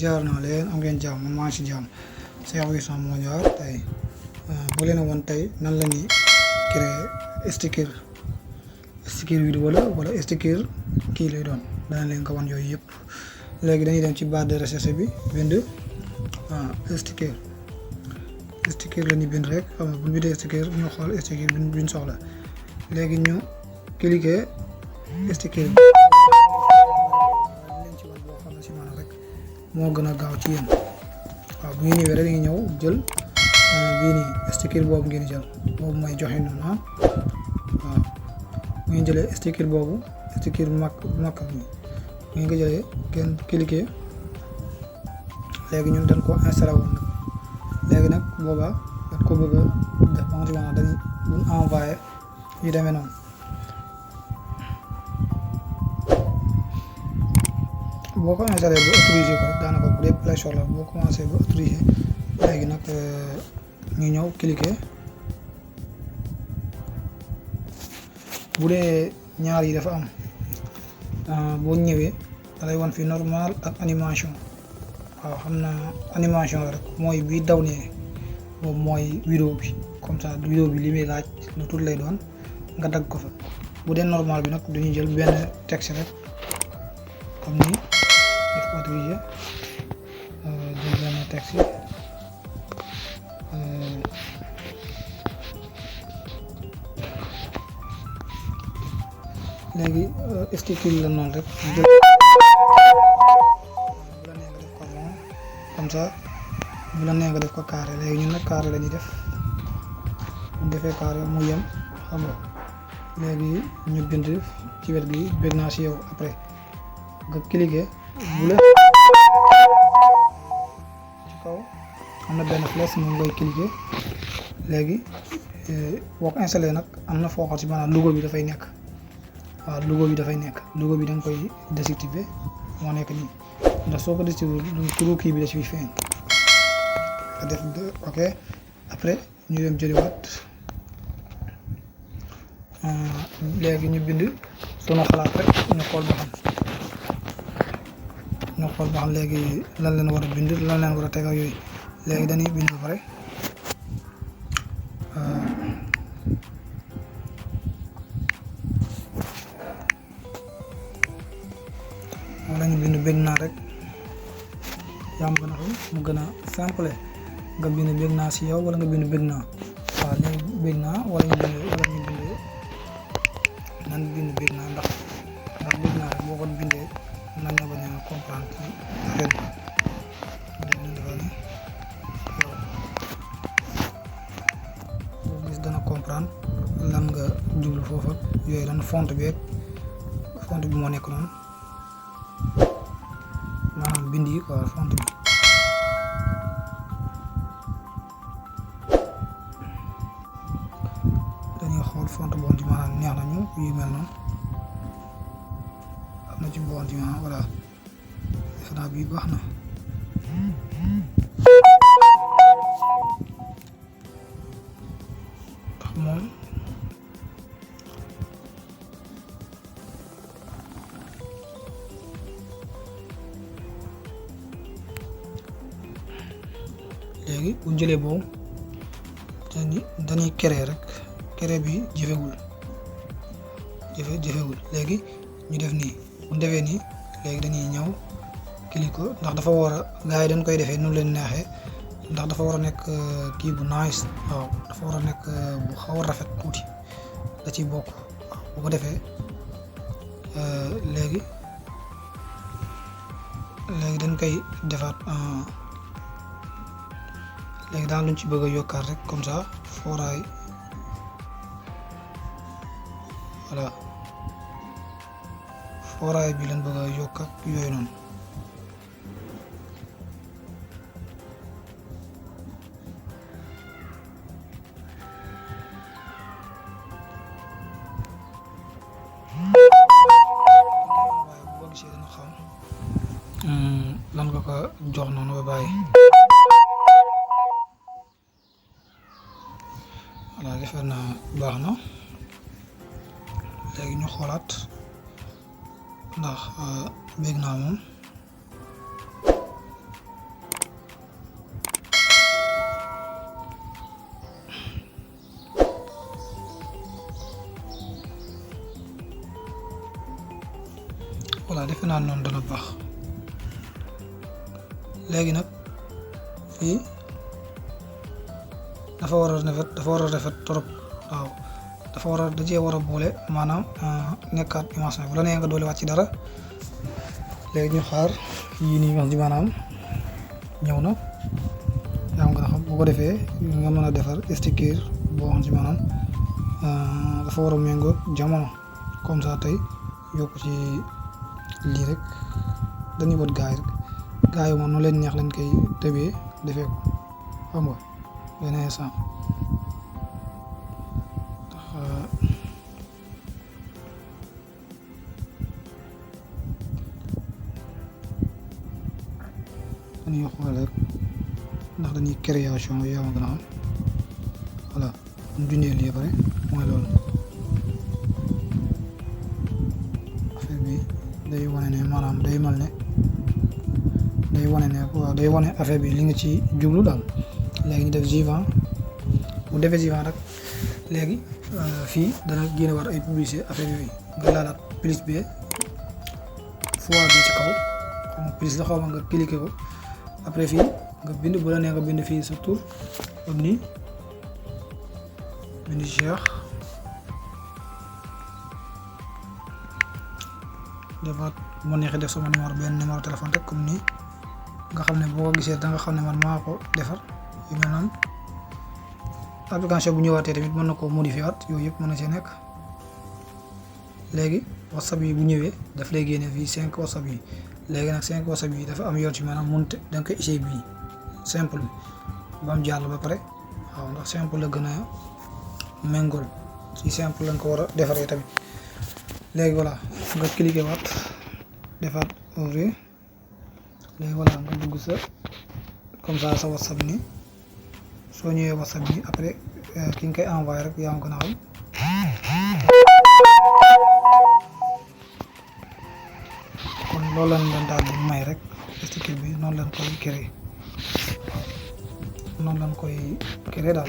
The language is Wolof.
jaar naa leen am ngeen jàmm man maa ngi si jàmm Cheikh Wissam moo ñëwaat tey bu leen a woon tey nan la ñuy créer sticker vidéo la wala sticker kii lay doon dana leen ko wan yooyu yëpp. léegi dañuy dem ci barre de recherche bi bind sticker la ñuy bind rek xam nga bu ñu bindee sticker ñu xool sticker bi ñu soxla léegi ñu cliquer sticker bi leen ci wan boo xam ne si maanaam rek moo gën a gaaw ci yéen. waaw bu ngeen ñëwee rek dañuy ñëw jël bii nii sticker boobu ngeen jël boobu mooy joxe noonu waaw bu ngeen jëlee sticker boobu sticker bu mag bi bu ngeen ko jëlee ngeen cliquer léegi ñun dañ ko installé woon nag léegi nag boobaa dañ ko bëgg a def ba nga ci wax dañuy buñ envoyé yu demee noonu boo ko installé ba autorisé ko daanaka bu dee Play Store la boo commencé ba autorisé léegi nag ñu ñëw cliquer bu dee ñaar yi dafa am boo ñëwee da lay wan fi normal ak animation. waaw xam naa animation la rek mooy bii daw ne boobu mooy vidéo bi comme ça vidéo bi li muy laaj lu tuut lay doon nga dagg ko fa. bu dee normal bi nag dañuy jël benn texte rek comme ni def autorisé jël benn texte léegi sticker la noonu rek jël comme ça bu la nee nga def ko carré léegi ñun nag carré la ñuy def bu defee carré mu yem xam nga léegi ñu bind ci wet gi bëgg naa si yow après nga cliquer bu la ci kaw am na benn flèche moom ngay cliquer léegi boo ko installé nag am na foo xam si maanaam logo bi dafay nekk. waaw logo bi dafay nekk logo bi da nga koy désactiver moo nekk nii ndax soo ko désactiver turu kii bi da ciy feeñ nga def ok après ñu dem jëliwaat léegi ñu bind sunu xalaat rek ñu xool ba xam léegi lan leen war a bind lan leen war a teg ak yooyu léegi dañuy bind ba pare wala ñu bind bëgg naa rek yaa gën a xam mu gën a simple nga bind bëgg naa si yow wala nga bind bëgg naa waaw léegi bëgg naa wala ñu bind nan bind bëgg naa ndax bëgg naa rek boo ko bindee nan nga bañ a comprendre ci affaire bi léegi dafa ne boo gis dana comprendre lan nga jublu foofu yooyu lan font bi moo nekk noonu maanaam bind yi quoi font bi dañuy xool font bon ci maanaam neex nañu yu mel noonu am na ci bon ci maanaam voilà def naa bii baax na ndax moom léegi bu ñu jëlee boobu dañuy créer rek créer bi jëfewul léegi ñu def nii bu ñu defee nii léegi dañuy ñëw cliquer ko ndax dafa war a gars yi dañ koy defee nu leen neexee ndax dafa war a nekk kii bu nice waaw dafa war a nekk bu xaw a rafet tuuti da ciy bokk waaw bu ko defee léegi dañ koy defaat. léegi daal luñ ci bëgg a yokkaat rek comme ça fooraay voilà fooraay bi lañ bëgg a yokk ak yooyu noonu waaye boo gisee dana xam lan nga ko jox noonu ba bàyyi. voilà defar naa baax na léegi ñu xoolaat ndax bég naa moom. voilà defe naa noonu dana baax. léegi nag fii dafa war a rafet trop waaw dafa war a dajee war a boole maanaam nekkaat image bu la nee nga doole wàcc dara. léegi ñu xaar yii nii wax ji maanaam ñëw na yaa ngi xam bu ko defee nga mën a defar sticker boo xam si maanaam dafa war a méngoo jamono comme ça tey yokk ci lii rek dañuy wut gaay rek gaay moom nu leen neex lañ koy tëbee defee ko xam nga benn instant dañuy xool rek ndax dañuy création yaa ma gën a xam voilà mu dundee lii pare mooy loolu affaire bi day wane ne maanaam day mal ne day wane affaire bi li nga ci jublu daal. léegi ñu def suivant bu defee suivant rek léegi fii dana génne war ay publicité affaire yooyu nga laalaat plus bi fois bi ci kaw xam nga plus la xaw ma nga cliqué ko après fii nga bind bu la nee nga bind fii sa tur comme nii bind Cheikh defaat bu ma neexee def sama benn numéro téléphone rek comme nii nga xam ne boo ko gisee da nga xam ne man maa ko defar yu mel noonu. application bu ñëwaatee tamit mën na koo modifier waat yooyu yëpp mën na see nekk. léegi whatsapp yi bu ñëwee daf lay génne fii 5 whatsapp yi léegi nag 5 whatsapp yi dafa am yoon ci maanaam mënut da nga koy essayer bii simple ba mu jàll ba pare waaw ndax simple la gën a méngóol ci simple lañ ko war a defaree tamit. léegi voilà nga cliquer waat defaat ouvrir léegi voilà nga dugg sa comme ça sa whatsapp nii soo ñëwee whatsapp bi après ki nga koy envoyé rek yaa ngi gën a xam. kon loolu lañ leen daal di may rek sticker bi noonu lañ koy créer daal.